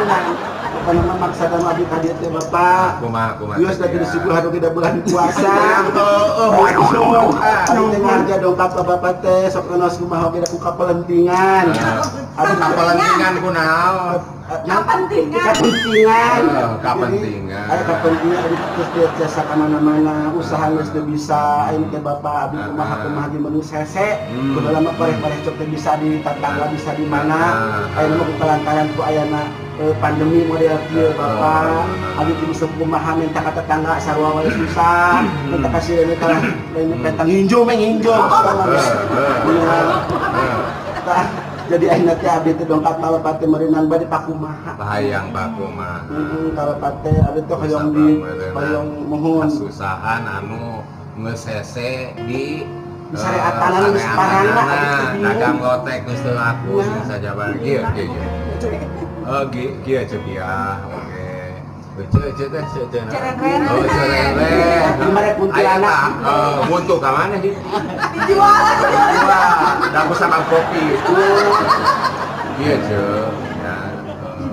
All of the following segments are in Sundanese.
Meureunan. Pokona mah maksana mah abdi ka dieu teh, Bapak. Kumaha, kumaha? Geus da disuguhan oge da bulan puasa. Heeh, Muncul. Abdi teh ngarja dongkap ka Bapak teh sok naos kumaha oge da ku kapelentingan. Abdi kapelentingan kunaon? Kapentingan. Kapentingan. Eh, kapentingan. Jadi, aya kapentingan abdi terus dia jasa ka mana-mana, usaha geus teu bisa, ayeuna teh Bapak abdi kumaha kumaha di menu hese. Kudu lama pareh-pareh cok teh bisa di tetangga, bisa di mana. Ayeuna mah ku kalantaran ku ayana pandemi model kieu, Bapak. Abdi teu bisa kumaha, minta ka tetangga sarua wae susah, minta ka si kalah lain petang nginjum nginjum. Iya. Tah, jadi ayeuna teh abdi teh dongkap ka Bapak teh meureunan bade pakumaha. Hayang pakumaha? Heeh, ka Bapak teh abdi teh hoyong di hoyong muhun. Kesusahan anu geus hese di Di sareatanan geus parana, abdi teh bingung. Dagang lotek geus teu laku. Nah. Sajaba kieu kieu kieu. Oh, kieu ceuk ya. Oke. Ece ece teh ece ece. Cerenren. Oh, cerenren. Di mana kuntilanak? Ayo, buntu ka mana sih? Dijual. Wah, da aku sama kopi. Iya, Cek. Ya,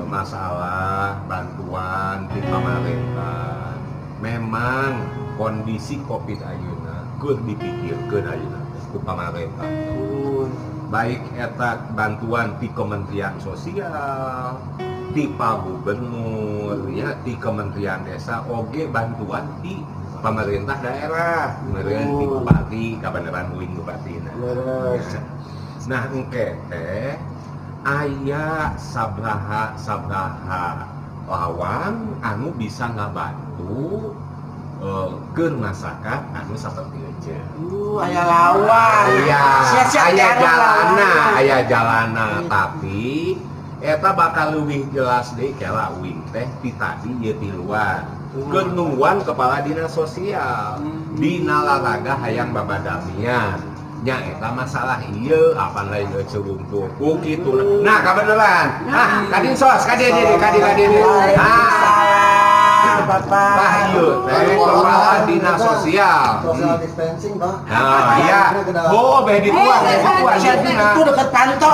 masalah bantuan di pemerintah. Memang kondisi Covid ayeuna keur dipikirkeun ayeuna ku pamarentah. Baik eta bantuan di Kementerian Sosial, di Pak Gubernur, ya di Kementerian Desa, oge bantuan di pemerintah daerah, meureun di bupati, kabeneran uing bupatina. Leres. Nah, engke teh aya sabraha sabraha lawang anu bisa ngabantu keur masyarakat anu saperti ece. Aya lawang. Iya, Sia-sia aya teh anu jalana, lawang. Aya jalana, tapi eta bakal leuwih jelas deui kela uing teh ti tadi ieu tiluan. Keur nungguan kepala dinas sosial, dina lalaga hayang babadamian. Nya eta masalah ieu apan lain ece wungkul. Ku kitu. Nah, kabeneran. Ah, kadinsos, ka dieu dieu, ka dieu ka dieu. Ah, Salah, Bapak. tah ieu teh kepala dinas sosial. Social distancing, Pak. Nah, iya. Oh, beh dituang, beh dituang. Itu deket panto.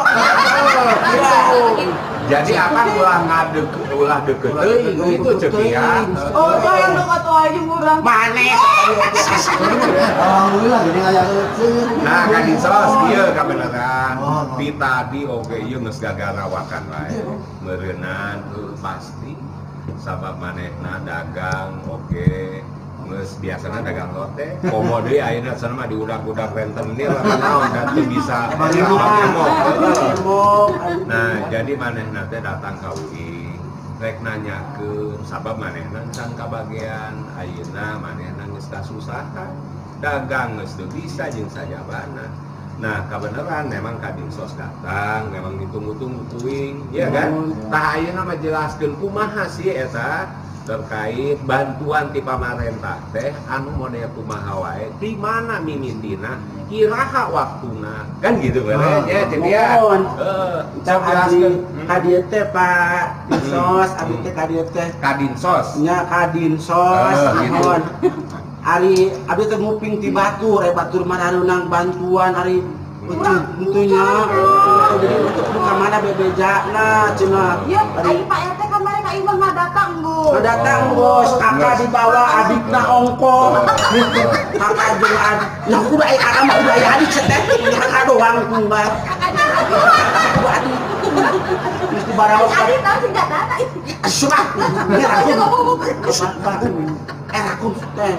Jadi apa ulah ngadek ulah deket teuing itu ceuk ya. Oh, yang dong atau aja murah. Maneh. Alhamdulillah jadi ngaya ece. Nah, kadinsos kieu kabeneran. Oh, oh. Di tadi oge ieu geus gagarawakan wae. Meureunnan pasti sabab manehna dagang oge geus biasana dagang lotek. Komo deui ayeuna sana mah diudak-udak rentenir lah naon da teu bisa bamemok. Nah, jadi manehna teh datang ka uing rek nanyakeun sabab manehna can kabagean, ayeuna manehna geus kasusahan. Dagang geus teu bisa jeung sajabana. Nah, kebenaran memang kadinsos datang, memang ditunggu-tunggu kuing, ya kan? Tah ayeuna mah jelaskeun kumaha sih eta terkait bantuan ti pamarentah teh anu model kumaha wae, di mana mimitina, iraha waktuna, kan gitu kan ya, jadi ya. Mohon. Heeh, Cak abdi jelaskeun. ka dieu teh Pak Dinsos, abdi teh ka dieu teh Kadinsos. Nya kadinsos, Eh, gitu. Mohon. Ari abdi teh nguping ti batur, batur marareunang bantuan ari nya. Jadi untuk kudu ka mana bebejana cenah. Ya, Ari ai Pak RT kamari ka imah mah datang, Bu. Lo datang bos, kakak Geus. Di bawah, adikna ongko. Kakak jeung adik. Nah, kudu aya kakak mah kudu aya adik teh. Kakak doang tunggal. Kakaknya adik. Kudu adik. Terus di baraos. Adik tahu sih enggak datang. Asuh. Ini aku. Eh, aku teh.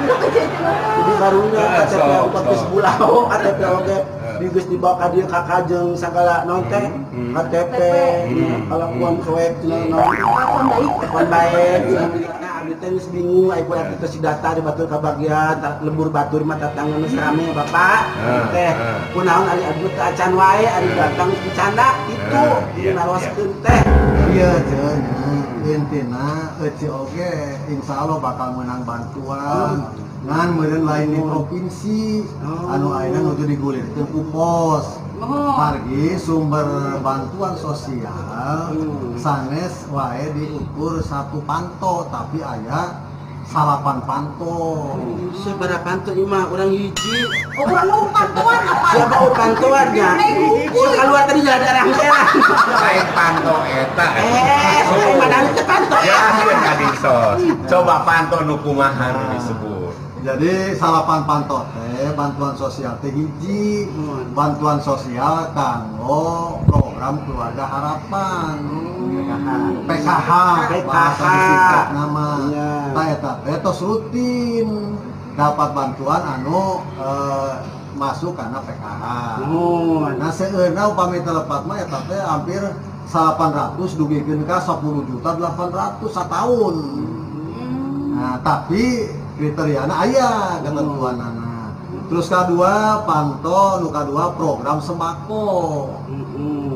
Jadi barunya Eh, KTP sok, aku geus sok. bulau KTP oge di geus dibawa ka dieu kakak jeung sagala naon teh KTP kalakuan cuek cenah naon Kelakuan baik. Kelakuan baik. Nah, abdi teh geus bingung ai ku teh si data di batur kabagian lembur batur mah tatangga geus rame, Bapak teh. Kunaon ari abdi teh acan wae ari datang geus dicanda itu naroskeun teh. Iya, Ceu. Intina ece oge insya Allah bakal menang bantuan. Ngan meureun lain di provinsi anu ayeuna nuju digulirkeun ku pos. Margi sumber bantuan sosial sanes wae diukur satu panto tapi aya salapan panto. Sabaraha panto ieu mah urang hiji. Oh, urang mau pantuan apa? Siapa oh pantuannya? Eh, Si keluar tadi jalan daerah-daerah. Lain panto eta. Eh, Madang teh panto. Ya, kadinsos. Coba panto nu kumaha nu disebut. Jadi salapan panto teh bantuan sosial teh hiji, bantuan sosial kanggo program keluarga harapan. PKH, bahasa disingkat nama. Tah eta teh tos rutin dapat bantuan anu masuk karena PKH. Nah, seueurna upami teu lepat mah eta teh hampir 800 dugikeun ka 10 juta 800 satahun. Nah, tapi kriteriana aya ketentuanana. Terus kedua panto nu kadua program sembako.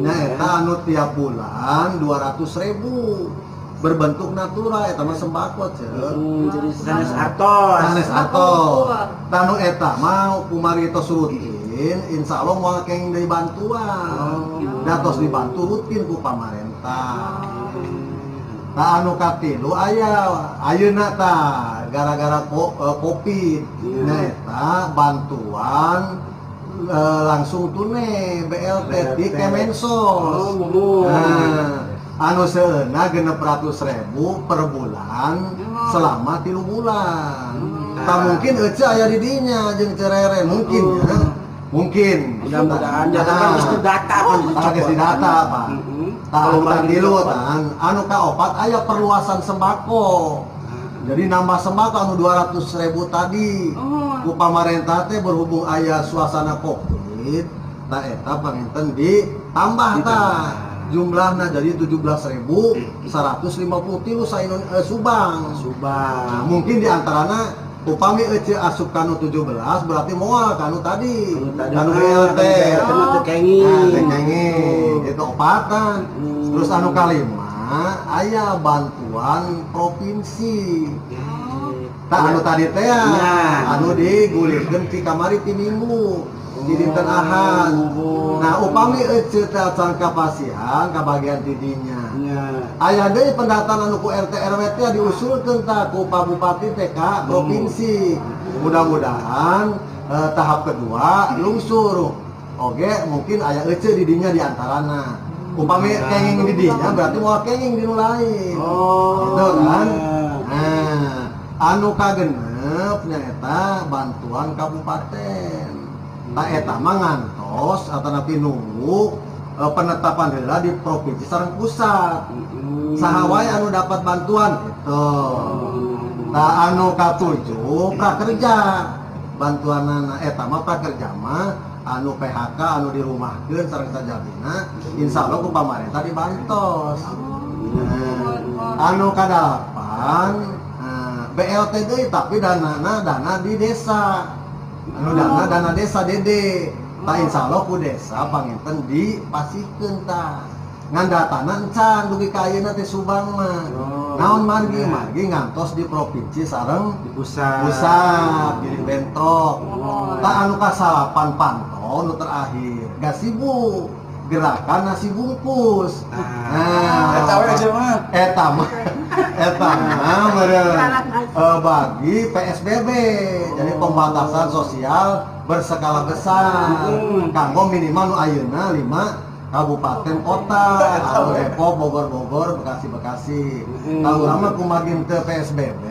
Nah, eta anu tiap bulan 200.000 berbentuk natura, eta mah sembako ceuk. Jadi sanes artos. Sanes artos. Tah nu eta mah kumari tos rutin, insya Allah moal kenging deui bantuan. Da tos dibantu rutin ku pamarentah. Tah anu katilu aya ayeuna tah gara-gara Covid. Nah, eta bantuan langsung tunai BLT di BLT. Kemensos. Oh, Nah, anu seueurna 600.000 per bulan selama 3 bulan. Tak mungkin ece aya di dinya jeung cerere mungkin ya. Mungkin. Mudah-mudahan ya kan geus didata kan. Tah geus didata, Pak. Tah anu katilu tah, anu kaopat aya perluasan sembako. Jadi nambah sembako anu 200.000 tadi. Ku pamarentah teh berhubung aya suasana Covid, tah eta panginten ditambah tah jumlahna jadi 17.153 Subang. Subang. Nah, mungkin diantarana upami ece asup kanu 17 berarti moal kanu tadi, Kanu kanu tadi. BLT. BLT mah teu kenging. Nah, teu kenging. Itu opatan. Terus anu kalima aya bantuan provinsi. Tah anu tadi teh ya, anu digulirkeun ti kamari ti Minggu, di dinten Ahad. Nah, upami ece teh acan kapasihan kabagian ti dinya. Aya deui pendataan anu ku RT RW teh diusulkeun tah ku Pak Bupati teh ka provinsi. Mudah-mudahan tahap kedua lungsur. Oke, mungkin aya ece di dinya di antarana. Upami kenging di dinya berarti moal kenging di nu lain. Gitu kan? Nah, anu kagenep nyaeta bantuan kabupaten. Tah eta mah ngantos atanapi nunggu penetapan heula di provinsi sareng pusat. Saha wae anu dapat bantuan gitu. Tah anu katujuh prakerja bantuanana, eta mah prakerja mah anu PHK anu dirumahkeun sareng sajabina insyaallah ku pamarentah dibantos. Nah, anu kadalapan BLT deui tapi danana dana di desa. Anu dana dana desa DD. Tah insyaallah ku desa panginten dipasihkeun tah. Ngan datana encan dugi ka ayeuna teh Subang mah. Naon margi? Margi ngantos di provinsi sareng Di pusat. Pusat jadi bentrok. Tah anu kasalapan panto nu terakhir gasibu gerakan nasi bungkus. Nah, Eta we aja mah. Eta mah meureun bagi PSBB. Jadi pembatasan sosial berskala besar. Kanggo minimal nu ayeuna 5 kabupaten kota, anu Depok, Bogor, Bogor, Bekasi, Bekasi. Tah urang mah kumargi teu PSBB.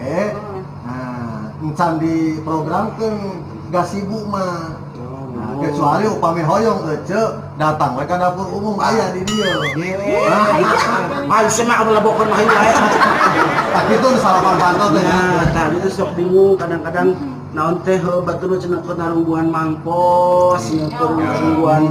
Nah, encan diprogramkeun gasibu mah. Nah, kecuali upami hoyong ece datang we ka dapur umum aya di dieu. Ah, mah anu lebokeun mah hayu wae. Tah kitu nu salapan panto teh. Nah, tah itu sok bingung kadang-kadang naon teh heuh batur cenah keur narungguan mangpos, nya keur narungguan.